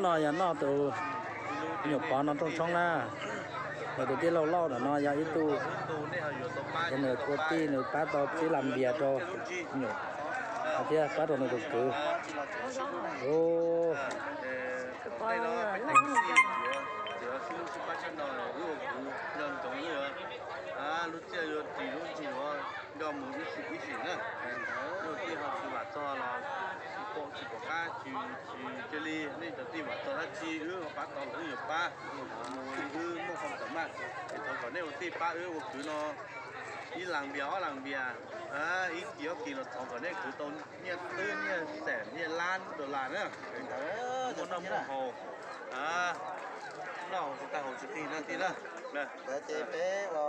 No yog noj tus me nyuam pov no rooj tshoob na. Nws tus tij laug Lauj ntawm no yog ib tug, ces nws ua tij nws pab tau tsib las npias rau me nyuam thiab pab rau nws tus kwv. Lub txaj yuav ris lub ntsis yuav nco mus ib sim ib sim na. Luag tij ho tsis vam txog los tsis pom tsis pom qab tsis cia li, nej cov tij vam txog dab tsi wb pab tau los wb yuav pab mus li wb muaj qhov tawm maj. Es thov kom nej ua tij pab wb ua kwv no ib las npias ob las npias, ib kis ob kis los thov kom nej kwv tau nyiaj twb nyiaj xees nyiaj lab dollar na. Muaj noj muaj haus, noj haus tsis tag haus tsis qig na tij na. Ntawd ces peb ua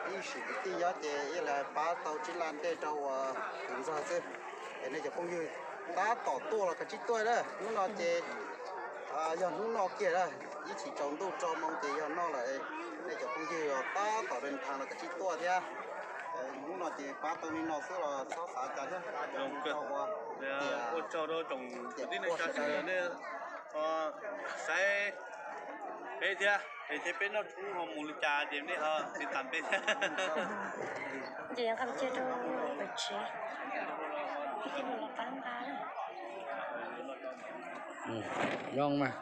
ib sim kwv tij nyob ces ib leeg pab tau tsib las ntej rau ua kwv ntxawg xwb. Es nej cov phooj ywg tab tom tuaj los kav tsij tuaj na. Hnub no ces yog hnub no kiag na, ib chim tsaus ntuj rau moo ces yog noj lawm. Nej cov phooj ywg tab tom de nthaag los kav tsij tuaj thiab. Hnub no ces pab tau li no xwb los txhob xav cas thiab. Ua tsaug rau tsoom kwv tij neej tsa sawv daws nej saib peb thiab, es thiab peb noj tshoob ho mus li cas ces nej ho tiv tam peb thiab. Zoo mas.